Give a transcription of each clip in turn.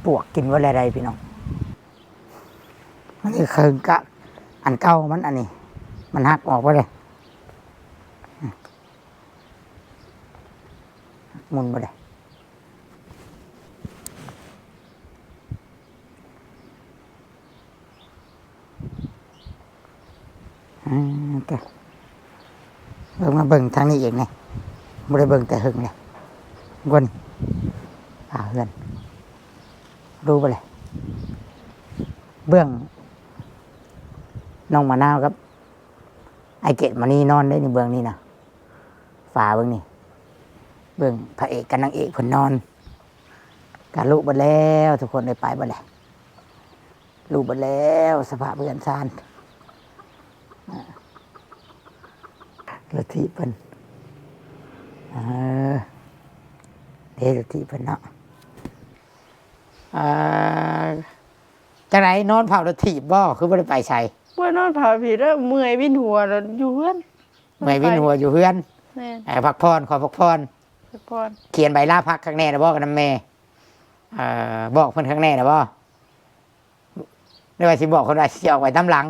ປວກກິນເບິດແລ້ວໃດ໋ພີ່ນ້ອງ. ອັນນີ້ເຄິ່ງກະອັນເກົ່າມັນ ອັນນີ້ມັນຫັກອອກເບິດເລີຍ ໝຸ່ນເບິດເລີຍ. ອືມ ເບິ່ງ ມາເບິ່ງທາງນີ້ອີກນີ້ ບໍ່ໄດ້ເບິ່ງແຕ່ເຫິງແລ້ວ ກ່ອນ ຝາເຮືອນ ຮູ້ບໍ່ແຫຼະ ເບື້ອງນ້ອງມະນາວກັບອ້າຍເກດມະນີນອນເດ້ນີ້ ເບື້ອງນີ້ນະ ຝາເບິ່ງນີ້ ເບື້ອງພະເອກກັບນາງເອກເພິ່ນນອນ ກະລຸເບິດແລ້ວ ທຸກຄົນເອີຍ ໄປເບິດແລ້ວ. ລຸເບິດແລ້ວ ສະພາບເຮືອນຊານ ອາ ລົດຖີບເພິ່ນ ເອີ ເດ້ ລົດຖີບເພິ່ນເນາະ. ອາ ຈັ່ງໃດ ນອນເຝົ້າລົດຖີບບໍ່ ຄືບໍ່ໄດ້ໄປໃສ? ບໍ່ ນອນເຝົ້າພີ້ແລ້ວ ເມື່ອຍວິນຫົວ ແລ້ວຢູ່ເຮືອນ ເມື່ອຍວິນຫົວຢູ່ເຮືອນ. ແມ່ນ ເອີ ພັກຜ່ອນ ຂໍພັກຜ່ອນ ພັກຜ່ອນ. ຂຽນໃບລາພັກຄັກແນ່ແລ້ວບໍ່ ກັບນຳແມ່? ເອີ ບອກເພິ່ນຄັກແນ່ແລ້ວບໍ່? ຫຼືວ່າຊິບອກເພິ່ນວ່າຊິອອກໄປຕາມຫຼັງ?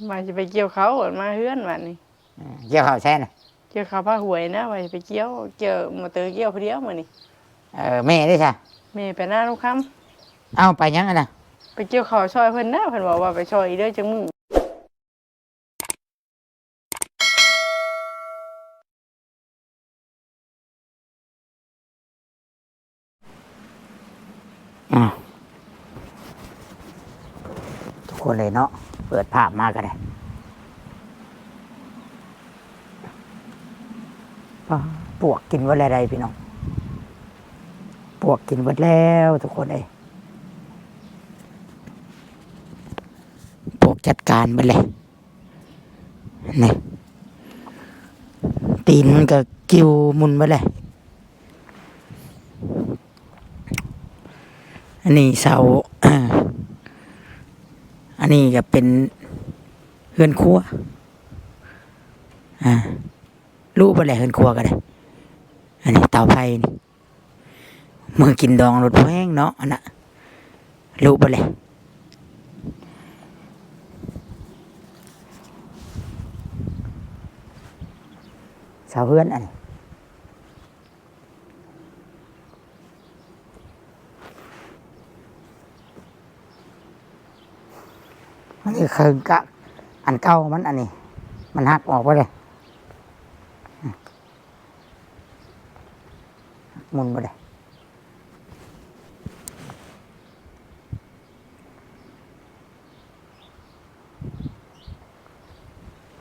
ວ່າຊິໄປກ່ຽວເຂົ້າ ມາເຮືອນບາດນີ້. ເອີ ກ່ຽວເຂົ້າໃສນະ? ກ່ຽວເຂົ້າພາກຫ້ວຍນະ ວ່າຊິໄປກ່ຽວ ກ່ຽວ ມໍເຕີກ່ຽວຜູ້ດຽວມື້ນີ້. ເອີ ແມ່ເດ້ຊະ? ແມ່ໄປນາລຸງຄຳ. ເອົ້າ ໄປຫຍັງຫັ້ນນະ? ໄປກ່ຽວເຂົ້າຊ່ອຍເພິ່ນນະ ເພິ່ນບອກວ່າໄປຊ່ອຍອີກເດີຈັກມື້. ອ້າວ ທຸກຄົນເລີຍເນາະ ເປີດພາບມາກໍໄດ້ ປາ ປວກກິນເບິດແລ້ວໃດ໋ພີ່ນ້ອງ ປວກກິນເບິດແລ້ວທຸກຄົນເອີຍ ປວກຈັດການເບິດແລ້ວ. ນີ້ ຕີນມັນກໍກິວໝຸ່ນເບິດແລ້ວ. ອັນນີ້ເສົາ ອັນນີ້ກໍເປັນເຮືອນຄົວ ອາ ລຸເບິດແລ້ວເຮືອນຄົວກໍໄດ້. ອັນນີ້ເຕົາໄຟນີ້ ມື້ກິນດອງລົດແພງເນາະ ອັນນະ ລຸເບິດແລ້ວ ເສົາເຮືອນອັນນີ້. ອັນນີ້ເຄິ່ງກະອັນເກົ່າມັນ ອັນນີ້ມັນຫັກອອກເບິດເລີຍ ໝຸ່ນເບິດເລີຍ.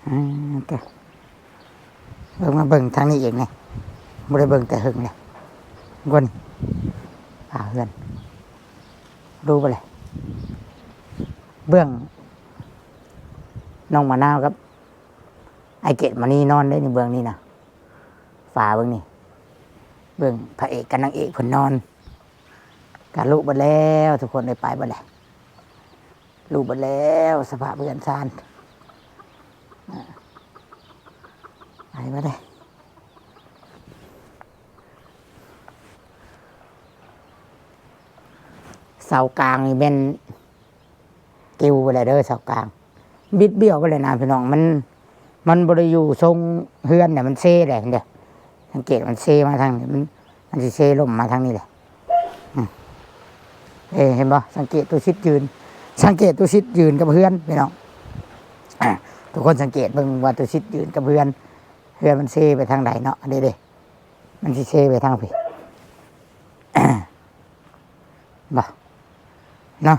ອືມ ເບິ່ງ ມາເບິ່ງທາງນີ້ອີກນີ້ ບໍ່ໄດ້ເບິ່ງແຕ່ເຫິງແລ້ວ ກ່ອນ ຝາເຮືອນ ຮູ້ບໍ່ແຫຼະ ເບື້ອງນ້ອງມະນາວກັບອ້າຍເກດມະນີນອນເດ້ນີ້ ເບື້ອງນີ້ນະ ຝາເບິ່ງນີ້ ເບື້ອງພະເອກກັບນາງເອກເພິ່ນນອນ ກະລຸເບິດແລ້ວ ທຸກຄົນເອີຍ ໄປເບິດແລ້ວ. ລຸເບິດແລ້ວ ສະພາບເຮືອນຊານ ອາ ໄປມາເດ້ ເສົາກາງນີ້ແມ່ນປິວໄປແລ້ວເດີ ເສົາກາງບິດບ້ຽວໄປແລ້ວນະພີ່ນ້ອງ ມັນ ມັນບໍ່ໄດ້ຢູ່ຊົງເຮືອນນະ ມັນເຊແຫຼະ ເຫັນເດີ ສັງເກດມັນເຊມາທາງນີ້ ມັນ ມັນຊິເຊລົມມາທາງນີ້ແຫຼະ ອືມ ເອີ ເຫັນບໍ່? ສັງເກດຕຸສິດຢືນ ສັງເກດຕຸສິດຢືນກັບເຮືອນພີ່ນ້ອງ ອາ ທຸກຄົນສັງເກດເບິ່ງວ່າຕຸສິດຢືນກັບເຮືອນ ເຮືອນມັນເຊໄປທາງໃດເນາະ ອັນນີ້ເດ້ ມັນຊິເຊໄປທາງພີ້ ບໍ່ ເນາະ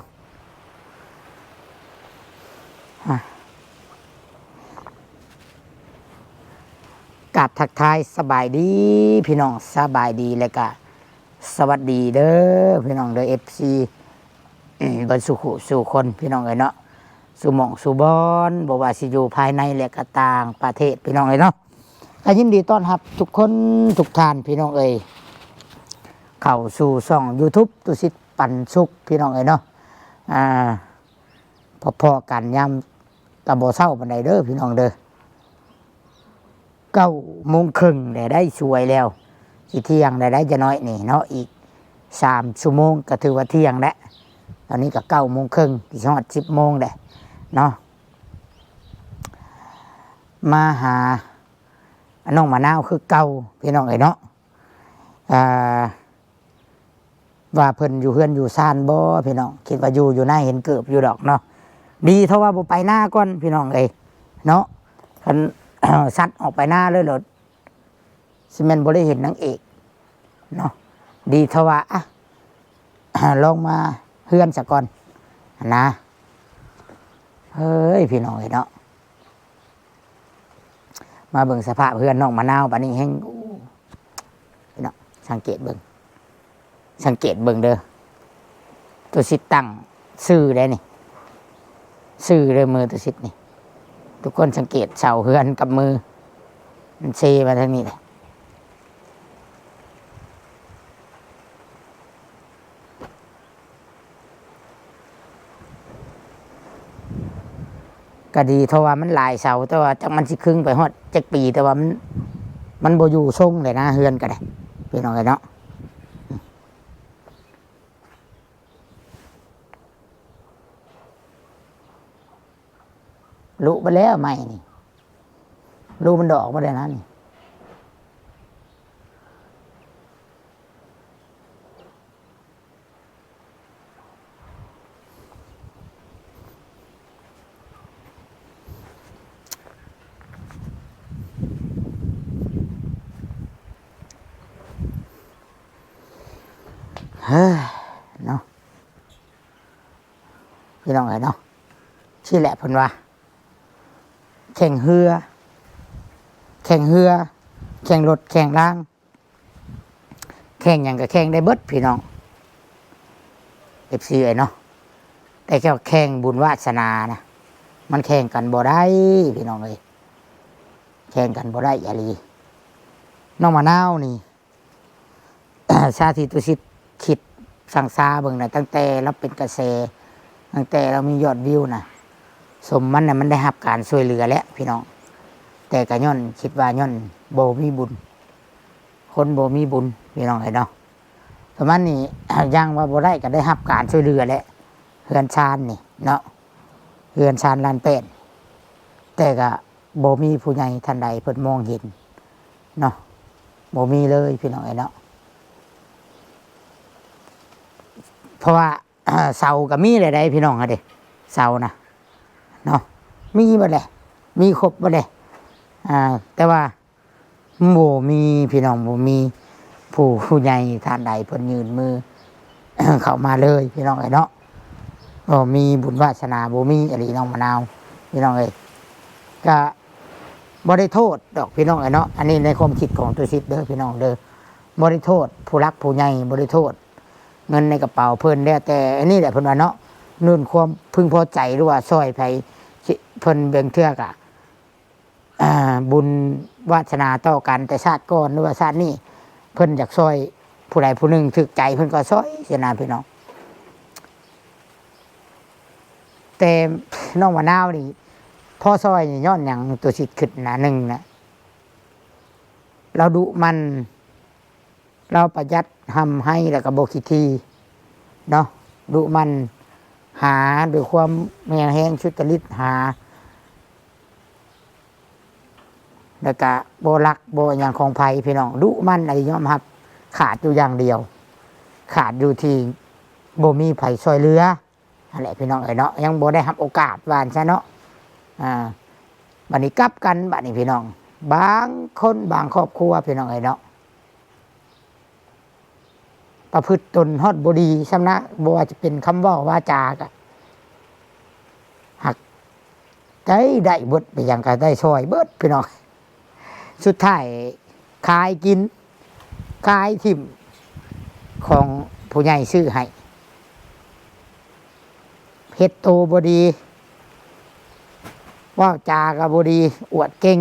ອາ ກາບທັກທາຍສະບາຍດີພີ່ນ້ອງ ສະບາຍດີ ແລະກະສະຫວັດດີເດີພີ່ນ້ອງເດີ ເອັຟຊີ ເບິດສູ່ຄູ່ສູ່ຄົນພີ່ນ້ອງເອີຍເນາະ ສູ່ໝ່ອງສູ່ບ່ອນ ບໍ່ວ່າຊິຢູ່ພາຍໃນ ແລະກະຕ່າງປະເທດພີ່ນ້ອງເອີຍເນາະ. ກໍຍິນດີຕ້ອນຮັບທຸກຄົນທຸກທ່ານພີ່ນ້ອງເອີຍ ເຂົ້າສູ່ຊ່ອງຢູທູບຕຸສິດປັນສຸກພີ່ນ້ອງເອີຍເນາະ ອາ ພໍ້ໆກັນຍາມກໍບໍ່ເຊົ້າປານໃດເດີພີ່ນ້ອງເດີ ເກົ້າໂມງເຄິ່ງແລ້ວ ໄດ້ສວຍແລ້ວ ຊິທ່ຽງແລ້ວໄດ໋ ຈະໜ້ອຍນີ້ເນາະ ອີກ ສາມຊົ່ວໂມງ ກໍຖືວ່າທ່ຽງແລ້ວ. ຕອນນີ້ກໍເກົ້າໂມງເຄິ່ງ ຊິຮອດສິບໂມງແລ້ວເນາະ. ມາຫານ້ອງມະນາວຄືເກົ່າ ພີ່ນ້ອງເອີຍເນາະ. ອ່າ ວ່າເພິ່ນຢູ່ເຮືອນຢູ່ຊານບໍ່ ພີ່ນ້ອງ? ຄິດວ່າຢູ່ ຢູ່ນາເຫັນເກີບຢູ່ດອກເນາະ. ດີເທົ່າວ່າບໍ່ໄປນາກ່ອນ ພີ່ນ້ອງເອີຍເນາະ. ຄັນ ສັດອອກໄປນາເລີຍໂລດ ຊິແມ່ນບໍ່ໄດ້ເຫັນນາງເອກເນາະ. ດີເທົ່າວ່າ ອະ ລອງມາເຮືອນສາກ່ອນຫັ້ນນາ. ເອີຍ ພີ່ນ້ອງເອີຍເນາະ. ມາເບິ່ງສະພາບເຮືອນນ້ອງມະນາວບາດນີ້ແຮງ ໂອ້ ພີ່ນ້ອງ ສັງເກດເບິ່ງ ສັງເກດເບິ່ງເດີ. ຕຸສິດຕັ້ງຊື່ໄດ໋ນີ້ ຊື່ເດີ ມືຕຸສິດນີ້. ທຸກຄົນສັງເກດເສົາເຮືອນກັບມື ມັນເຊມາທາງນີ້ແຫຼະ. ກໍດີເທົ່າວ່າມັນຫຼາຍເສົາ ແຕ່ວ່າຈັກມັນຊິຄຶງໄປຮອດຈັກປີ ແຕ່ວ່າມັນ ມັນບໍ່ຢູ່ຊົງເລີຍນະ ເຮືອນກໍໄດ້ ພີ່ນ້ອງເອີຍເນາະ. ລຸເບິດແລ້ວໄມ້ນີ້ ລຸມັນດອກເບິດແລ້ວນະນີ້. ເຮີ້ຍ ເນາະ ພີ່ນ້ອງເອີຍເນາະ. ຊີ້ແຫຼະເພິ່ນວ່າ ແຂ່ງເຮືອ ແຂ່ງເຮືອ ແຂ່ງລົດ ແຂ່ງລາງ ແຂ່ງຫຍັງກໍແຂ່ງໄດ້ເບິດ ພີ່ນ້ອງ ເອັຟຊີ ເອີຍເນາະ. ແຕ່ແຄ່ແຂ່ງບຸນວາສະໜານະ ມັນແຂ່ງກັນບໍ່ໄດ້ ພີ່ນ້ອງເອີຍ ແຂ່ງກັນບໍ່ໄດ້ອີ່ຫຼີ. ນ້ອງມະນາວນີ້ ຊາທີ່ຕຸສິດຄິດສັງສາເບິ່ງນະ ຕັ້ງແຕ່ລາວເປັນກະແສ ຕັ້ງແຕ່ລາວມີຍອດວິວນະ ສົມມັນນະ ມັນໄດ້ຮັບການຊ່ວຍເຫຼືອແຫຼະ ພີ່ນ້ອງ. ແຕ່ກະຍ້ອນ ຄິດວ່າຍ້ອນບໍ່ມີບຸນ ຄົນບໍ່ມີບຸນ ພີ່ນ້ອງເອີຍເນາະ. ປະມານນີ້ ຢ່າງວ່າບໍ່ໄດ້ກໍໄດ້ຮັບການຊ່ວຍເຫຼືອແຫຼະ ເຮືອນຊານນີ້ເນາະ ເຮືອນຊານລ້ານແປດ ແຕ່ກໍບໍ່ມີຜູ້ໃຫຍ່ທ່ານໃດເພິ່ນມອງເຫັນເນາະ ບໍ່ມີເລີຍ ພີ່ນ້ອງເອີຍເນາະ. ເພາະວ່າ ເສົາກໍມີແລ້ວໃດ໋ ພີ່ນ້ອງເອີຍເດ ເສົານະເນາະ ມີເບິດແຫຼະ ມີຄົບເບິດແຫຼະ ອ່າ ແຕ່ວ່າ ບໍ່ມີ ພີ່ນ້ອງ ບໍ່ມີຜູ້ ຜູ້ໃຫຍ່ທ່ານໃດເພິ່ນຍື່ນມືເຂົ້າມາເລີຍ ພີ່ນ້ອງເອີຍເນາະ. ບໍ່ມີບຸນວາສະໜາ ບໍ່ມີອີ່ຫຼີ ນ້ອງມະນາວ ພີ່ນ້ອງເອີຍ. ກະບໍ່ໄດ້ໂທດດອກ ພີ່ນ້ອງເອີຍເນາະ. ອັນນີ້ໃນຄວາມຄິດຂອງຕຸສິດເດີ ພີ່ນ້ອງເດີ ບໍ່ໄດ້ໂທດຜູ້ຫຼັກຜູ້ໃຫຍ່ ບໍ່ໄດ້ໂທດເງິນໃນກະເປົາເພິ່ນ ແລ້ວແຕ່ອັນນີ້ແຫຼະ ເພິ່ນວ່າເນາະ ເລື່ອງຄວາມເພິ່ງພໍໃຈ ຫຼືວ່າຊ່ອຍໃຜ ເພິ່ນບາງເທື່ອກະ ອ່າ ບຸນວາສະໜາຕໍ່ກັນແຕ່ຊາດກ່ອນ ຫຼືວ່າຊາດນີ້ ເພິ່ນຢາກຊ່ອຍຜູ້ໃດຜູ້ໜຶ່ງຖືກໃຈ ເພິ່ນກໍຊ່ອຍຊີ້ນະ ພີ່ນ້ອງ. ແຕ່ນ້ອງມະນາວນີ້ ພໍຊ່ອຍນີ້ຍ້ອນຫຍັງ? ໂຕຊິດຄຶດນະ ໜຶ່ງນະ ລາວດຸໝັ່ນ ລາວປະຢັດຮ່ຳໄຮ ແລ້ວກໍບໍ່ຂີ້ຖີ່ເນາະ ດຸໝັ່ນ ຫາດ້ວຍຄວາມແຮງ ແຮງສຸດຈະລິດ ຫາ ແລ້ວກະບໍ່ລັກບໍ່ຫຍັງຂອງໃຜ ພີ່ນ້ອງ ດຸໝັ່ນ ອັນນີ້ຍອມຮັບ. ຂາດຢູ່ຢ່າງດຽວ ຂາດຢູ່ທີ່ບໍ່ມີໃຜຊ່ວຍເຫຼືອຫັ້ນແຫຼະ ພີ່ນ້ອງເອີຍເນາະ ຍັງບໍ່ໄດ້ຮັບໂອກາດວ່າຊັ້ນເນາະ. ອ່າ ບັດນີ້ກັບກັນ ບັດນີ້ ພີ່ນ້ອງ ບາງຄົນບາງຄອບຄົວ ພີ່ນ້ອງເອີຍເນາະ ປະພຶດຕົນຮອດບໍ່ດີຊ້ຳນະ ບໍ່ວ່າຈະເປັນຄຳເວົ້າວາຈາກະ ຫາກໄດ້ ໄດ້ເບິດ ໄປຫຍັງກະໄດ້ຊ່ອຍເບິດ ພີ່ນ້ອງ. ສຸດທ້າຍຂາຍກິນ ຂາຍຖິ້ມຂອງຜູ້ໃຫຍ່ຊື້ໃຫ້ ເຮັດໂຕບໍ່ດີ ເວົ້າຈາກໍບໍ່ດີ ອວດເກັ່ງ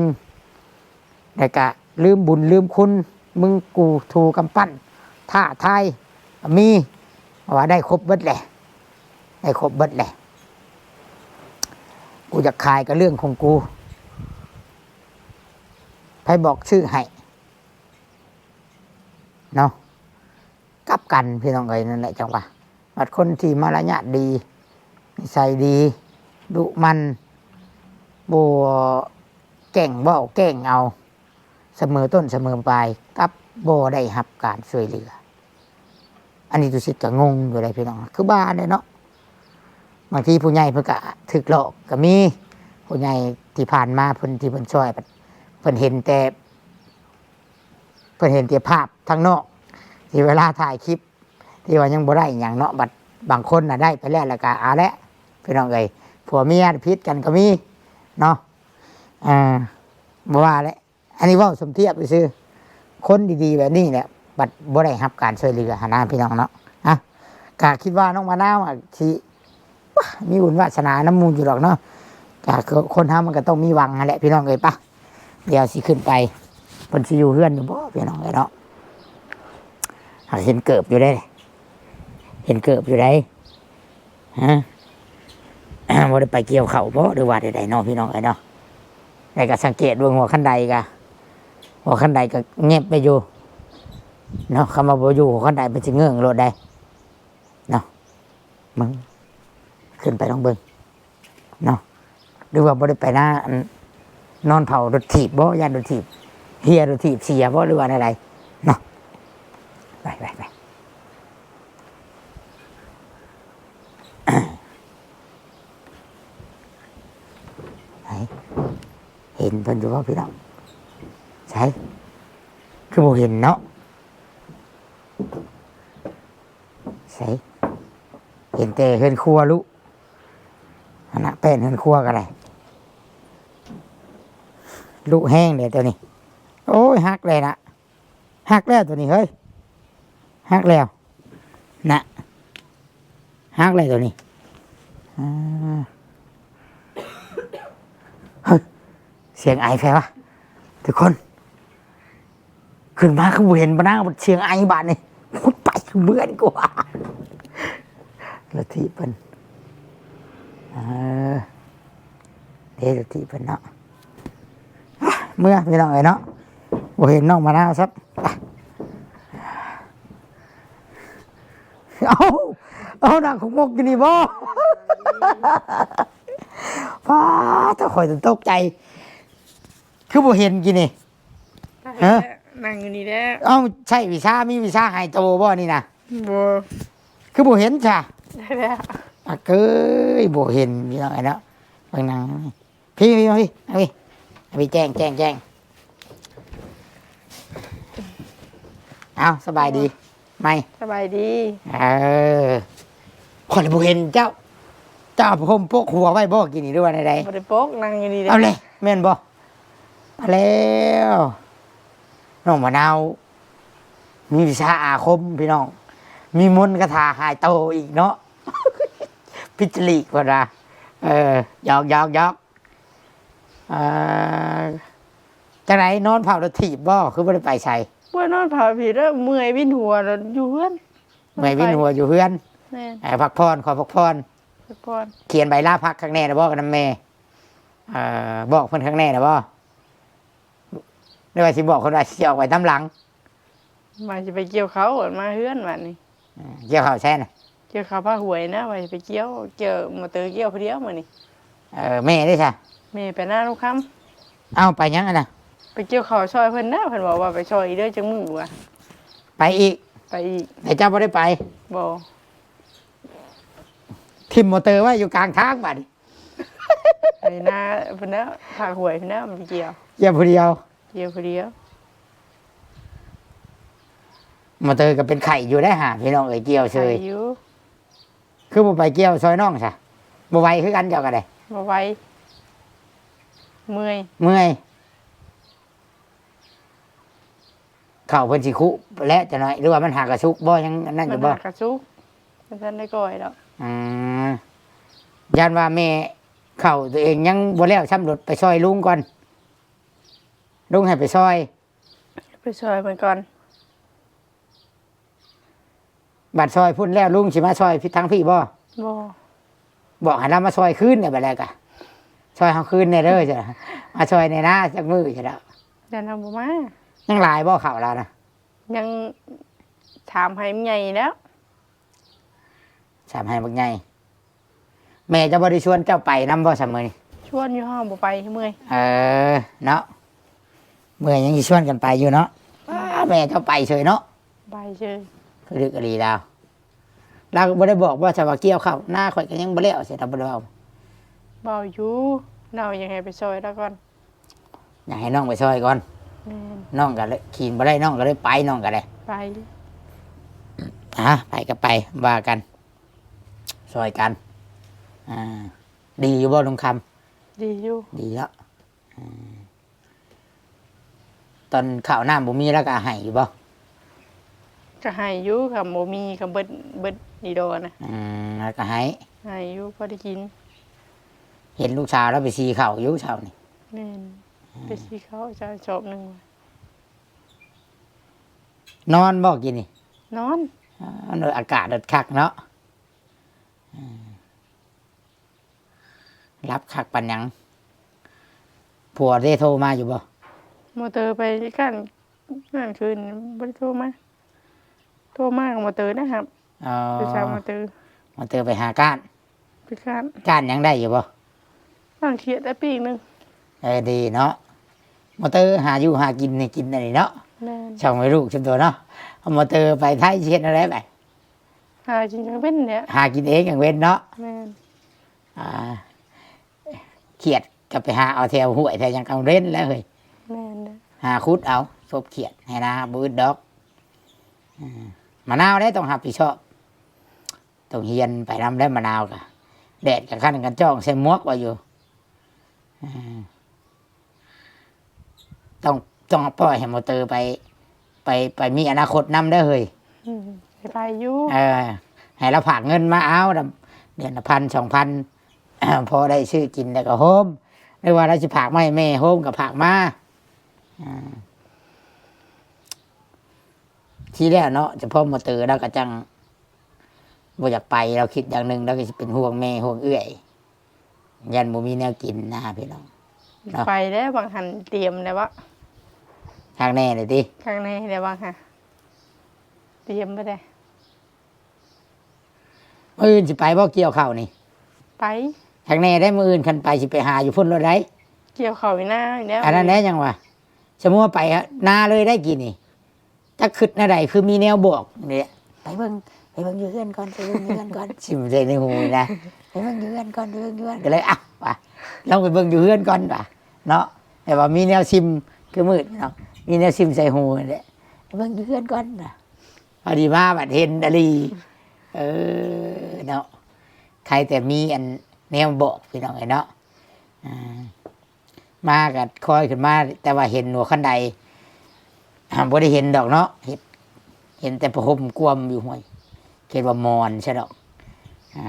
ແລ້ວກະລືມບຸນລືມຄຸນ ມຶງກູ່ຖູກຳປັ້ນ ທ້າທາຍ ມີ ວ່າໄດ້ຄົບເບິດແຫຼະ ໄດ້ຄົບເບິດແຫຼະ. ກູຢາກຂາຍກໍເລື່ອງຂອງກູ ໃຜບອກຊື້ໃຫ້ເນາະ. ກັບ ກັນ ພີ່ນ້ອງເອີຍ. ນັ້ນແຫຼະຈັ່ງວ່າ ບັດຄົນທີ່ມາລະຍາດດີ ນິໄສດີ ດຸໝັ່ນ ບໍ່ແກ້ງເວົ້າແກ້ງເອົາ ສະເໝີຕົ້ນສະເໝີປາຍ ກັບບໍ່ໄດ້ຮັບການຊ່ວຍເຫຼືອ. ອັນນີ້ຕຸສິດກໍງົງຢູ່ເດ້ພີ່ນ້ອງ ຄືວ່າແຫຼະເນາະ. ບາງທີຜູ້ໃຫຍ່ເພິ່ນກໍຖືກຫຼອກກໍມີ ຜູ້ໃຫຍ່ທີ່ຜ່ານມາເພິ່ນ ທີ່ເພິ່ນຊ່ອຍ ເພິ່ນເຫັນແຕ່ ເພິ່ນເຫັນແຕ່ພາບທາງນອກ ທີ່ເວລາຖ່າຍຄລິບ ທີ່ວ່າຍັງບໍ່ໄດ້ຫຍັງເນາະ. ບັດບາງຄົນນະໄດ້ໄປແລ້ວ ແລ້ວກໍເອົາແຫຼະ ພີ່ນ້ອງເອີຍ ຜົວເມຍຜິດກັນກໍມີເນາະ. ອ່າ ບໍ່ວ່າແຫຼະ ອັນນີ້ເວົ້າສົມທຽບຊື່ໆ ຄົນດີໆແບບນີ້ແຫຼະ ບັດບໍ່ໄດ້ຮັບການຊ່ວຍເຫຼືອຫັ້ນນະ ພີ່ນ້ອງເນາະ. ອ່ະ ກະຄິດວ່ານ້ອງມະນາວອະຊິ ວ້າ ມີບຸນວາສະໜານຳໝູ່ຢູ່ດອກເນາະ. ກະ ຄົນເຮົາມັນກໍຕ້ອງມີຫວັງຫັ້ນແຫຼະ ພີ່ນ້ອງເອີຍ. ປະ ດຽວຊິຂຶ້ນໄປ ເພິ່ນຊິຢູ່ເຮືອນຢູ່ບໍ່ ພີ່ນ້ອງເອີຍເນາະ. ຫາກເຫັນເກີບຢູ່ເດ້ ເຫັນເກີບຢູ່ໃດ໋ ຮະ ບໍ່ໄດ້ໄປກ່ຽວເຂົ້າບໍ່ ຫຼືວ່າໃດໆເນາະ ພີ່ນ້ອງເອີຍເນາະ. ແລ້ວກໍສັງເກດເບິ່ງຫົວຄັນໄດກະ ຫົວຄັນໄດກະແງບໄປຢູ່ເນາະ. ຄຳວ່າບໍ່ຢູ່ຫົວຄັນໄດ ມັນຊິເງີ້ງໂລດໃດ໋ເນາະ. ເບິ່ງ ຂຶ້ນໄປລອງເບິ່ງເນາະ. ຫຼືວ່າບໍ່ໄດ້ໄປນາ ອັນ ນອນເຝົ້າລົດຖີບບໍ່ ຢ້ານລົດຖີບເຮຍ ລົດຖີບເສຍບໍ່ ຫຼືວ່າແນວໃດເນາະ. ໄປ ໄປ ໄປ ໃສ ເຫັນເພິ່ນຢູ່ບໍ່ພີ່ນ້ອງ? ໃສ ຄືບໍ່ເຫັນເນາະ? ໃສ ເຫັນແຕ່ເຮືອນຄົວລຸ ຫັ້ນນະ ແປ້ນເຮືອນຄົວກໍໄດ້ ລຸແຮງເດ້ໂຕນີ້. ໂອ້ຍ ຫັກແລ້ວນະ ຫັກແລ້ວໂຕນີ້ເຮີ້ຍ ຫັກແລ້ວນະ ຫັກແລ້ວໂຕນີ້. ອ່າ ເຮີ້ຍ ສຽງໄອໃຜວະທຸກຄົນ? ຂຶ້ນມາຄືບໍ່ເຫັນປານາງ ສຽງໄອບາດນີ້ ໄປເມືອດີກວ່າ. ລັດທິເພິ່ນ ເອີ ເດ້ລັດທິເພິ່ນເນາະ. ເມືອພີ່ນ້ອງເອີຍເນາະ ບໍ່ເຫັນນ້ອງມະນາວຊ້ຳ. ເອົ້າ ເອົາ ນັ່ງຄົກມົກຢູ່ນີ້ບໍ່? ປ້າດ ຂ້ອຍຕົກໃຈ ຄືບໍ່ເຫັນກີ້ນີ້. ຮະ ນັ່ງຢູ່ນີ້ແຫຼະ. ເອົ້າ ໃຊ້ວິຊາ ມີວິຊາຫາຍໂຕບໍ່ນີ້ນະ? ບໍ່. ຄືບໍ່ເຫັນຊະ? ໄດ້ແລ້ວ ອາເກີຍ ບໍ່ເຫັນພີ່ນ້ອງເອີຍເນາະ. ເບິ່ງນັ່ງ ພີ່ ພີ່ ພີ່ ພີ່ ແຈ້ງ ແຈ້ງ ແຈ້ງ. ເອົ້າ ສະບາຍດີໃໝ່. ສະບາຍດີ. ເອີ ຂ້ອຍລະບໍ່ເຫັນເຈົ້າ ເຈົ້າເອົາຜ້າຫົ່ມປົກຫົວໄວ້ບໍ່ກີ້ນີ້ ຫຼືວ່າແນວໃດ? ບໍ່ໄດ້ປົກ ນັ່ງຢູ່ນີ້ເດ້. ເອົາແຫຼະ ແມ່ນບໍ່? ເອົາແລ້ວ ນ້ອງມະນາວມີວິຊາອາຄົມພີ່ນ້ອງ ມີມົນຄາຖາຫາຍໂຕອີກເນາະ. ພິດຈະລີກເພິ່ນວ່າ ເອີ ຢອກໆໆ. ອ່າ ຈັ່ງໃດ ນອນເຝົ້າລົດຖີບບໍ່ ຄືບໍ່ໄດ້ໄປໃສ? ບໍ່ນອນເຝົ້າພີ້ແລ້ວ ເມື່ອຍວິນຫົວແລ້ວຢູ່ເຮືອນ. ເມື່ອຍວິນຫົວຢູ່ເຮືອນ. ແມ່ນ. ເອີ ພັກຜ່ອນ ຂໍພັກຜ່ອນ ພັກຜ່ອນ. ຂຽນໃບລາພັກຄັກແນ່ແລ້ວບໍ່ກັບນຳແມ່? ເອີ ບອກເພິ່ນຄັກແນ່ແລ້ວບໍ່ ຫຼືວ່າຊິບອກເພິ່ນວ່າຊິອອກໄປຕາມຫຼັງ? ວ່າຊິໄປກ່ຽວເຂົ້າ ມາເຮືອນບາດນີ້. ເອີ ກ່ຽວເຂົ້າໃສນະ? ກ່ຽວເຂົ້າພາກຫ້ວຍນະ ວ່າຊິໄປກ່ຽວ ກ່ຽວ ມໍເຕີກ່ຽວຜູ້ດຽວມື້ນີ້. ເອີ ແມ່ເດ້ຊະ? ແມ່ໄປນາລູກຄຳ. ເອົ້າ ໄປຫຍັງຫັ້ນນະ? ໄປກ່ຽວເຂົ້າຊ່ອຍເພິ່ນນະ ເພິ່ນບອກວ່າໄປຊ່ອຍອີກເດີຈັກມື້ວ່າ. ໄປອີກ? ໄປອີກ. ແຕ່ເຈົ້າບໍ່ໄດ້ໄປ? ບໍ່. ຖິ້ມມໍເຕີໄວ້ຢູ່ກາງທາງບາດນີ້. ໄປນາພຸ້ນແລ້ວ ພາກຫ້ວຍພຸ້ນແລ້ວ ມັນໄປກ່ຽວ ກ່ຽວຜູ້ດຽວ ກ່ຽວຜູ້ດຽວ. ມໍເຕີກໍເປັນໄຂ້ຢູ່ໄດ໋ຫາ ພີ່ນ້ອງເອີຍ ກ່ຽວເຊີຍ ໄຂ້ຢູ່. ຄືບໍ່ໄປກ່ຽວຊ່ອຍນ້ອງຊະ? ບໍ່ໄຫວຄືກັນເຈົ້າກໍໄດ້. ບໍ່ໄຫວ ເມື່ອຍ ເມື່ອຍ. ເຂົ້າເພິ່ນຊິຄຸແຫຼະຈັກໜ້ອຍ ຫຼືວ່າມັນຫາກະສຸກບໍ່ ຍັງອັນນັ້ນຢູ່ບໍ່? ມັນຫາກະສຸກ ມັນທັນໄດ້ກ້ອຍດອກ. ອືມ ຢ້ານວ່າແມ່ເຂົ້າຕົວເອງຍັງບໍ່ແລ້ວຊ້ຳ ລົດໄປຊ່ອຍລຸງກ່ອນ ລຸງໃຫ້ໄປຊ່ອຍ ໄປຊ່ອຍເພິ່ນກ່ອນ. ບາດຊ່ອຍພຸ້ນແລ້ວ ລຸງຊິມາຊ່ອຍທາງພີ້ບໍ່? ບໍ່. ບອກໃຫ້ລາວມາຊ່ອຍຄືນແດ່ ບາດແລ້ວກະຊ່ອຍເຮົາຄືນແດ່ເດີ ມາຊ່ອຍແດ່ນາຈັກມື້ຊະດອກ. ຢ້ານລາວບໍ່ມາ. ຍັງຫຼາຍບໍ່ເຂົ້າລາວນະ? ຍັງ ຖາມໄຮ່ມັນໃຫຍ່ແລ້ວ. ຖາມໄຮ່ບັກໃຫຍ່. ແມ່ເຈົ້າບໍ່ໄດ້ຊວນເຈົ້າໄປນຳບໍ່ຊະມື້ນີ້? ຊວນຢູ່ ເຮົາບໍ່ໄປ ເມື່ອຍ. ເອີ ເນາະ ເມື່ອຍຍັງຊິຊວນກັນໄປຢູ່ເນາະ. ອ້າ ແມ່ເຈົ້າໄປເສີຍເນາະ. ໄປເສີຍ. ຄືດຶກອີ່ຫຼີລາວ. ລາວກໍບໍ່ໄດ້ບອກບໍ່ຊະວ່າກ່ຽວເຂົ້ານາຂ້ອຍກໍຍັງບໍ່ແລ້ວ ຊິລາວບໍ່ໄດ້ເວົ້າ. ເວົ້າຢູ່ ລາວຢາກໃຫ້ໄປຊ່ອຍລາວກ່ອນ. ຢາກໃຫ້ນ້ອງໄປຊ່ອຍກ່ອນ. ແມ່ນ. ນ້ອງກໍເລີຍ ຂີ່ບໍ່ໄດ້ ນ້ອງກໍເລີຍໄປ ນ້ອງກໍໄດ້. ໄປ. ອ່າ ໄປກໍໄປ ວ່າກັນ ຊ່ອຍກັນ. ອ່າ ດີຢູ່ບໍ່ລຸງຄຳ? ດີຢູ່. ດີເນາະ. ອ່າ ຕອນເຂົ້ານ້ຳບໍ່ມີ ລາວກໍໃຫ້ຢູ່ບໍ່? ກໍໃຫ້ຢູ່ ຄັນບໍ່ມີ ຄັນເບິດ ເບິດອີ່ດໍນະ. ອືມ ລາວກໍໃຫ້. ໃຫ້ຢູ່ ພໍໄດ້ກິນ. ເຫັນລູກສາວລາວໄປສີເຂົ້າຢູ່ເຊົ້ານີ້. ແມ່ນ. ອືມ ໄປສີເຂົ້າ ຈາກສອບໜຶ່ງ. ນອນບໍ່ກິນນີ້? ນອນ. ອາ ອາກາດຄັກເນາະ. ອືມ ຫຼັບຄັກປານຫຍັງ. ຜົວເດ້ໂທມາຢູ່ບໍ່? ມອເຕີໄປກ້ານ ກ້ານຄືນ ບໍ່ໄດ້ໂທມາ. ໂທມາກໍມອເຕີໄດ້ຮັບ. ອໍ ໂທລະສັບມອເຕີ. ມອເຕີໄປຫາກ້ານ. ໄປກ້ານ. ກ້ານຫຍັງໄດ້ຢູ່ບໍ່? ກ້ານຂຽດໄດ້ປີກໜຶ່ງ. ເອີ ດີເນາະ. ມອເຕີຫາຢູ່ຫາກິນໃຫ້ກິນອັນນີ້ເນາະ. ແມ່ນ. ຊ່ອງແມ່ລູກສ່ວນຕົວເນາະ. ເອົາມອເຕີໄປໄທຊິເຮັດແນວໃດບາດ? ຫາກິນກາງເວັນແຫຼະ. ຫາກິນເອງກາງເວັນເນາະ. ແມ່ນ. ອ່າ ຂຽດກໍໄປຫາເອົາແຖວຫ້ວຍແຖວຫຍັງກາງເວັນແຫຼະເຮີ້ຍ. ແມ່ນເດ້. ຫາຂຸດເອົາສົບຂຽດໃຫ້ນາ ບໍ່ອຶດດອກ. ອືມ ມະນາວເດ້ຕ້ອງຮັບຜິດຊອບ. ຕ້ອງຮຽນໄປນຳແລ້ວ ມະນາວກະ ແດດກະຄັນກັນຈ້ອງໃສ່ໝວກວ່າຢູ່. ເອີ ຕ້ອງ ຕ້ອງປ່ອຍໃຫ້ມອເຕີໄປ ໄປ ໄປມີອະນາຄົດນຳເດີເຮີ້ຍ. ອືມ ໄປຢູ່. ເອີ ໃຫ້ລາວຝາກເງິນມາເອົາ ເດືອນລະພັນສອງພັນ ພໍໄດ້ຊື້ກິນແລ້ວກໍໂຮມ ຫຼືວ່າລາວຊິຝາກມາໃຫ້ແມ່ໂຮມກໍຝາກມາ. ອ່າ ທີແລກເນາະ ສະເພາະມອເຕີລາວກໍຈັ່ງບໍ່ຢາກໄປ ລາວຄິດຢ່າງໜຶ່ງ ລາວກໍຊິເປັນຫ່ວງແມ່ຫ່ວງເອື້ອຍ ຢ້ານບໍ່ມີແນວກິນນະພີ່ນ້ອງເນາະ. ໄປແລ້ວບາງຫັ້ນ ຕຽມແລ້ວເບາະ. ຄັກແນ່ເລີຍຕິ? ຄັກແນ່ແລ້ວບາງຫັ້ນ ຕຽມໄປແລ້ວ. ມື້ອື່ນຊິໄປບໍ່ກ່ຽວເຂົ້ານີ້? ໄປ. ຄັກແນ່ໄດ໋ ມື້ອື່ນຄັນໄປຊິໄປຫາຢູ່ພຸ້ນໂລດໄດ໋. ກ່ຽວເຂົ້າຢູ່ນາຢູ່ແລ້ວ. ອັນນັ້ນແຫຼະຍັງວ່າ ສະໝຸດວ່າໄປນາເລີຍໄດ້ກີ້ນີ້ ຈັກຄິດແນວໃດ ຄືມີແນວບອກນີ້ແຫຼະ ໄປເບິ່ງ ໄປເບິ່ງຢູ່ເຮືອນກ່ອນ ໄປເບິ່ງຢູ່ເຮືອນກ່ອນ ຊິມໃສ່ໃນຫູນະ ໄປເບິ່ງຢູ່ເຮືອນກ່ອນ ໄປເບິ່ງຢູ່ເຮືອນ ກໍເລີຍ ອ່ະ ວ່າ ລອງໄປເບິ່ງຢູ່ເຮືອນກ່ອນວ່າເນາະ. ແຕ່ວ່າມີແນວຊິມ ຄືມືດເນາະ ມີແນວຊິມໃສ່ຫູນີ້ແຫຼະ ໄປເບິ່ງຢູ່ເຮືອນກ່ອນວ່າ ພໍດີມາບັດເຫັນອີ່ຫຼີ. ເອີ ເນາະ ໃຄແຕ່ມີອັນແນວບອກ ພີ່ນ້ອງເອີຍເນາະ. ອ່າ ມາກໍຄອຍຂຶ້ນມາ ແຕ່ວ່າເຫັນຫົວຄັນໄດ ອ່າ ບໍ່ໄດ້ເຫັນດອກເນາະ ເຫັນ ເຫັນແຕ່ຜ້າຫົ່ມກວມຢູ່ ຫ້ວຍ ຄິດວ່າໝອນຊະດອກ. ອ່າ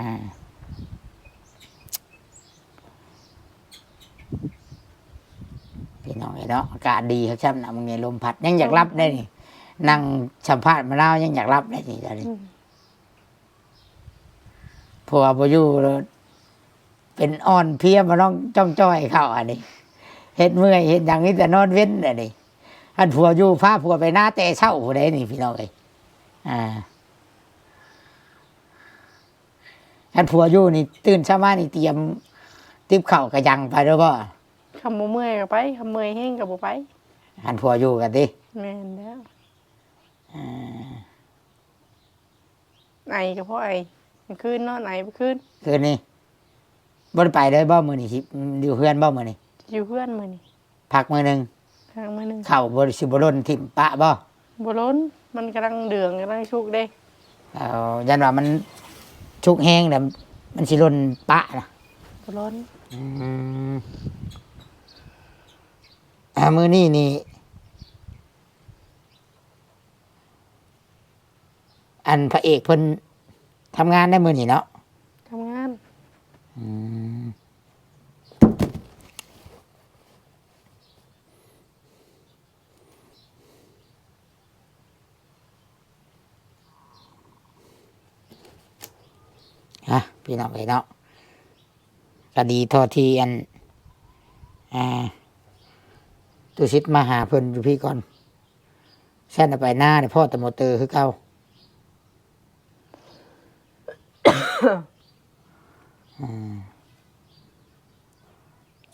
ພີ່ນ້ອງເອີຍເນາະ ອາກາດດີຄັກຊ້ຳນະ ມື້ນີ້ລົມພັດ ຍັງຢາກຫຼັບໄດ໋ນີ້ ນັ່ງສຳພາດມະນາວ ຍັງຢາກຫຼັບໄດ໋ນີ້ ດຽວນີ້. ອືມ ຜົວບໍ່ຢູ່ ເປັນອ່ອນເພຍ ມານ້ອງຈ້ອງຈ້ອຍເຂົ້າອັນນີ້ ເຮັດເມື່ອຍເຮັດຫຍັງມີແຕ່ນອນເວັນອັນນີ້. ຄັນຜົວຢູ່ ພາຜົວໄປນາແຕ່ເຊົ້າພຸ້ນເດ້ນີ້ ພີ່ນ້ອງເອີຍ. ອ່າ ຄັນຜົວຢູ່ນີ້ ຕື່ນເຊົ້າມານີ້ ຕຽມຕິບເຂົ້າກະຍັງໄປໂລດບໍ່? ຄັນບໍ່ເມື່ອຍກໍໄປ ຄັນເມື່ອຍແຮງກໍບໍ່ໄປ. ຄັນຜົວຢູ່ກັນຕິ? ແມ່ນແລ້ວ. ອ່າ ໄອກໍພໍໄອ ກາງຄືນນອນໄອເບິດຄືນ. ຄືນນີ້ບໍ່ໄດ້ໄປເລີຍບໍ່ມື້ນີ້? ຊິຢູ່ເຮືອນບໍ່ມື້ນີ້? ຢູ່ເຮືອນມື້ນີ້ ພັກມື້ໜຶ່ງ ພັກມື້ໜຶ່ງ. ເຂົ້າບໍ່ ຊິບໍ່ຫຼົ່ນຖິ້ມປະບໍ່? ບໍ່ຫຼົ່ນ ມັນກຳລັງເດືອງ ກຳລັງສຸກເດ້. ເອົາ ຢ້ານວ່າມັນສຸກແຮງແລ້ວ ມັນຊິຫຼົ່ນປະນະ. ບໍ່ຫຼົ່ນ. ອືມ ອ່າ ມື້ນີ້ນີ້ ອັນພະເອກເພິ່ນທຳງານໄດ້ມື້ນີ້ເນາະ? ທຳງານ. ອືມ ອ່ະ ພີ່ນ້ອງເອີຍເນາະ ກະດີເທົ່າທີ່ອັນ ອ່າ ຕຸສິດມາຫາເພິ່ນຢູ່ພີ້ກ່ອນ. ຊັ້ນໄປນານີ້ພໍ້ແຕ່ມໍເຕີຄືເກົ່າ. ອືມ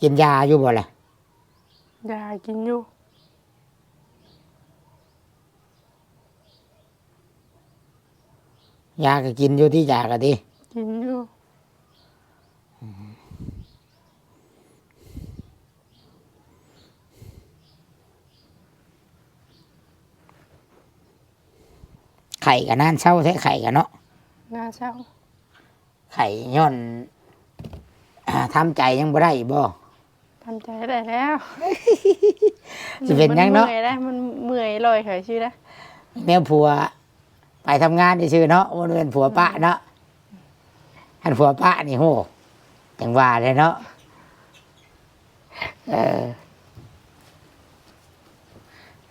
ກິນຢາຢູ່ບໍ່ລະ? ຢາກິນຢູ່. ຢາກໍກິນຢູ່ຕິ ຢາກໍຕິ? ກິນຢູ່. ໄຂ້ກໍນານເຊົາແທ້ ໄຂ້ກໍເນາະ. ນານເຊົາ. ໄຂ້ຍ້ອນ ອາ ທຳໃຈຍັງບໍ່ໄດ້ບໍ່? ທຳໃຈໄດ້ແລ້ວ. ຊິເປັນຫຍັງເນາະ? ມັນເມື່ອຍໄດ໋ ມັນເມື່ອຍລອຍຂ້ອຍຊື່ນະ. ແນວຜົວໄປທຳງານຊື່ໆເນາະ, ບໍ່ແມ່ນຜົວປະເນາະ. ອືມ ຄັນຜົວປະນີ້ ໂຫ ຈັ່ງວ່າແຫຼະເນາະ. ເອີ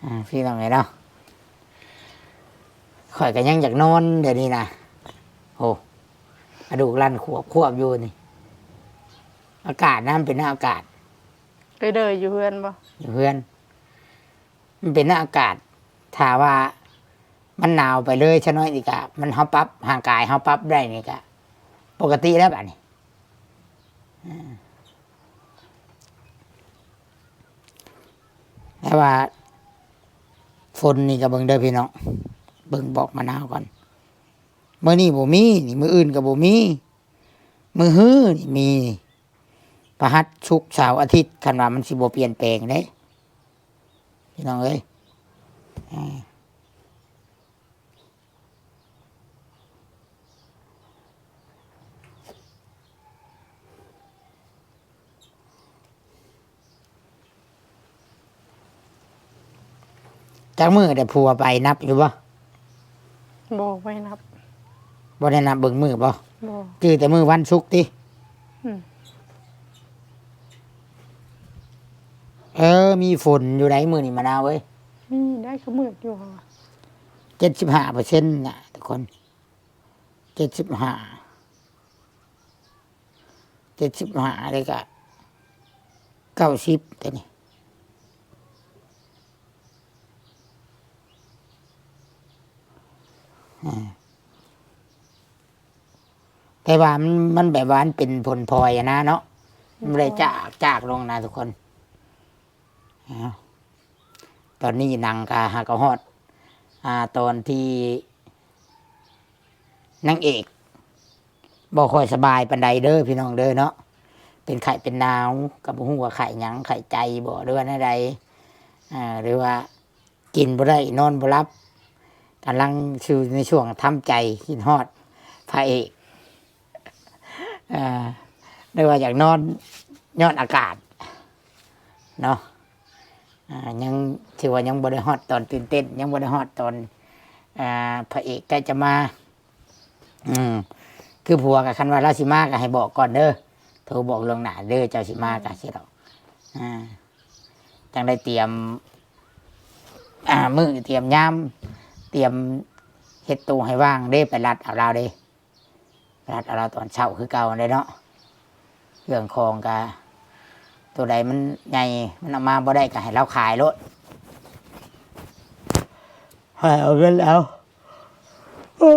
ອາ ພີ່ນ້ອງເອີຍເນາະ, ຂ້ອຍກໍຍັງຢາກນອນດຽວນີ້ນະ. ໂອ້ ກະດູກລັນຂວບໆຢູ່ນີ້. ອາກາດນະ ມັນເປັນອາກາດ. ເດີ ຢູ່ເຮືອນບໍ່? ຢູ່ເຮືອນ. ມັນເປັນອາກາດ. ຖ້າວ່າມັນໜາວໄປເລີຍຊະໜ້ອຍນີ້ກະ ມັນ ເຮົາປັບ ຮ່າງກາຍເຮົາປັບໄດ້ນີ້ກະປົກກະຕິແລ້ວບາດນີ້. ອາ ແຕ່ວ່າຝົນນີ້ກໍເບິ່ງເດີພີ່ນ້ອງ, ເບິ່ງບອກມະນາວກ່ອນ. ມື້ນີ້ບໍ່ມີນີ້, ມື້ອື່ນກໍບໍ່ມີ, ມື້ຮືນີ້ມີ. ພະຫັດ, ສຸກ, ເສົາ, ອາທິດ, ຄັນວ່າມັນຊິບໍ່ປ່ຽນແປງເດ້ ພີ່ນ້ອງເອີຍ. ອາ ຈັກມື້ແຕ່ຜົວໄປ ນັບຢູ່ບໍ່? ບໍ່ ບໍ່ໄດ້ນັບ. ບໍ່ໄດ້ນັບເບິ່ງມື້ບໍ່? ບໍ່. ຈື່ແຕ່ມື້ວັນສຸກຕິ? ອືມ. ເອີ ມີຝົນຢູ່ໃດມື້ນີ້ມະນາວເອີຍ. ມີໄດ໋ ຄືມືດຢູ່. ເຈັດສິບຫ້າເປີເຊັນນະທຸກຄົນ. ເຈັດສິບຫ້າ ເຈັດສິບຫ້າ ແລ້ວກະເກົ້າສິບ ຕົວນີ້. ອາ ແຕ່ວ່າມັນ ມັນແບບວ່າມັນເປັນຝົນພອຍຫັ້ນນະເນາະ, ມັນບໍ່ໄດ້ຈາກ ຈາກລົງນະທຸກຄົນ. ເອົາ ຕອນນີ້ໜັງກະຫາກໍຮອດ ອ່າ ຕອນທີ່ນາງເອກບໍ່ຄ່ອຍສະບາຍປານໃດເດີພີ່ນ້ອງເດີເນາະ, ເປັນໄຂ້ເປັນໜາວ ກໍບໍ່ຮູ້ວ່າໄຂ້ຫຍັງ ໄຂ້ໃຈບໍ່ ຫຼືວ່າແນວໃດ ອ່າ ຫຼືວ່າ ກິນບໍ່ໄດ້ ນອນບໍ່ຫຼັບ, ກຳລັງຢູ່ໃນຊ່ວງທຳໃຈ ຄິດຮອດພະເອກ ເອີ ຫຼືວ່າຢາກນອນຍ້ອນອາກາດເນາະ. ອ່າ ຍັງ ຖືວ່າຍັງບໍ່ໄດ້ຮອດຕອນຕື່ນເຕັ້ນ, ຍັງບໍ່ໄດ້ຮອດຕອນ ອ່າ ພະເອກໃກ້ຈະມາ. ອືມ ຄືຜົວກໍ ຄັນວ່າລາວຊິມາກໍໃຫ້ບອກກ່ອນເດີ, ໂທບອກລ່ວງໜ້າເດີ, ເຈົ້າຊິມາກໍຊິດອກ. ອ່າ ຈັ່ງໄດ້ຕຽມ ອ່າ ມື້ຕຽມຍາມ ຕຽມເຮັດໂຕໃຫ້ວ່າງເດ້, ໄປລັດເອົາລາວເດ້, ໄປລັດເອົາລາວຕອນເຊົ້າຄືເກົ່າຫັ້ນແຫຼະເນາະ. ເຄື່ອງຂອງກະ ໂຕໃດມັນໃຫຍ່ ມັນເອົາມາບໍ່ໄດ້ກະໃຫ້ລາວຂາຍໂລດ, ໃຫ້ເອົາເງິນເອົາ. ໂອ້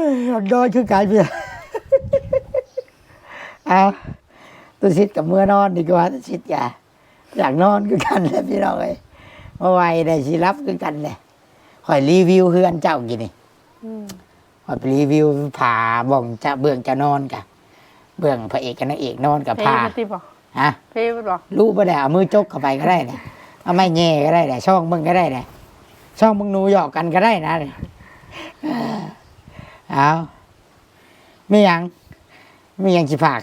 ຍ ຢາກນອນຄືກັນພີ່ນ້ອງ. ເອົາ ຕຸສິດກໍເມືອນອນດີກວ່າ, ຕຸສິດກະຢາກນອນຄືກັນແຫຼະພີ່ນ້ອງເອີຍ. ບໍ່ໄຫວແລ້ວ ຊິຫຼັບຄືກັນແຫຼະ. ຂ້ອຍຣີວິວເຮືອນເຈົ້າກີ້ນີ້. ອືມ. ຂ້ອຍໄປຣີວິວຝາບ່ອງຈະ ເບື້ອງຈະນອນກະ ເບື້ອງພະເອກກັບນາງເອກນອນກະ ເພ ພາ ມັນຕິບໍ່? ຮະ? ເພມັນບໍ່? ຮູ້ບໍ່ໄດ້ ເອົາມືຈົກເຂົ້າໄປກໍໄດ້ນະ, ເອົາໄມ້ແຫຍ່ກໍໄດ້ນະ, ຊອກເບິ່ງກໍໄດ້ນະ, ຊອກເບິ່ງໜູຫຍອກກັນກໍໄດ້ນະ. ເອົາ ມີຫຍັງ ມີຫຍັງຊິຝາກ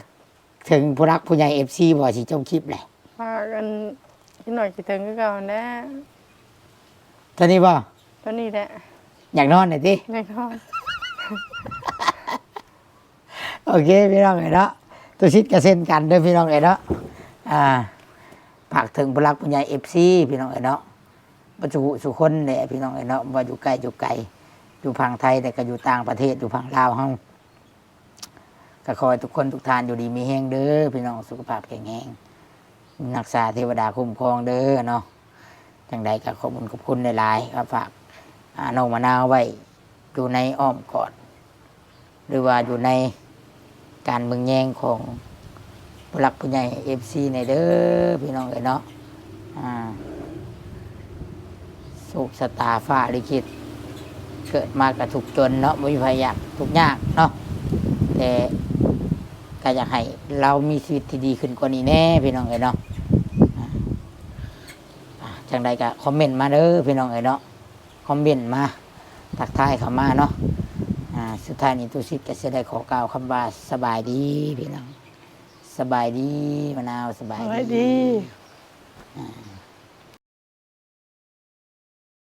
ເຖິງຜູ້ຫຼັກຜູ້ໃຫຍ່ ເອັຟຊີ ບໍ່ ຊິຈົບຄລິບແຫຼະ? ຝາກອັນ ຄິດຮອດຄິດເຖິງຄືເກົ່າຫັ້ນແຫຼະ. ເທົ່ານີ້ບໍ່? ເທົ່ານີ້ແຫຼະ. ຢາກນອນແຫຼະຕິ? ຢາກນອນ. ໂອເຄ ພີ່ນ້ອງເອີຍເນາະ, ຕຸສິດກໍເຊັ່ນກັນເດີພີ່ນ້ອງເອີຍເນາະ. ອ່າ ຝາກເຖິງຜູ້ຫຼັກຜູ້ໃຫຍ່ ເອັຟຊີ ພີ່ນ້ອງເອີຍເນາະ, ເບິດສູ່ຜູ້ສູ່ຄົນແຫຼະພີ່ນ້ອງເອີຍເນາະ, ບໍ່ວ່າຢູ່ໃກ້ຢູ່ໄກ, ຢູ່ຝັ່ງໄທ ແລະກໍຢູ່ຕ່າງປະເທດ, ຢູ່ຝັ່ງລາວເຮົາ. ກໍຂໍໃຫ້ທຸກຄົນທຸກທ່ານຢູ່ດີມີແຮງເດີພີ່ນ້ອງ, ສຸຂະພາບແຂງແຮງ, ຮັກສາເທວະດາຄຸ້ມຄອງເດີເນາະ. ຈັ່ງໃດກໍຂອບຄຸນຂອບຄຸນຫຼາຍໆ, ກໍຝາກ ອ່າ ນ້ອງມະນາວໄວ້ຢູ່ໃນອ້ອມກອດ ຫຼືວ່າຢູ່ໃນ ການເບິ່ງແຍງຂອງຜູ້ຫຼັກຜູ້ໃຫຍ່ ເອັຟຊີ ແດ່ເດີພີ່ນ້ອງເອີຍເນາະ. ອ່າ ໂຊກຊະຕາຟ້າລິຂິດ ເກີດມາກະທຸກຈົນເນາະ ບໍ່ມີໃຜຢາກທຸກຍາກເນາະ ແຕ່ກະຢາກໃຫ້ລາວມີຊີວິດທີ່ດີຂຶ້ນກວ່ານີ້ແດ່ພີ່ນ້ອງເອີຍເນາະ. ອ່າ ອ່າ ຈັ່ງໃດກະຄອມເມັນມາເດີພີ່ນ້ອງເອີຍເນາະ ຄອມເມັນມາ ທັກທາຍເຂົ້າມາເນາະ. ອ່າ ສຸດທ້າຍນີ້ ຕູຊິດກໍຊິໄດ້ຂໍກ່າວຄຳວ່າສະບາຍດີພີ່ນ້ອງ. ສະບາຍດີມະນາວ ສະບາຍ ສະບາຍດີ ດີ ອ່າ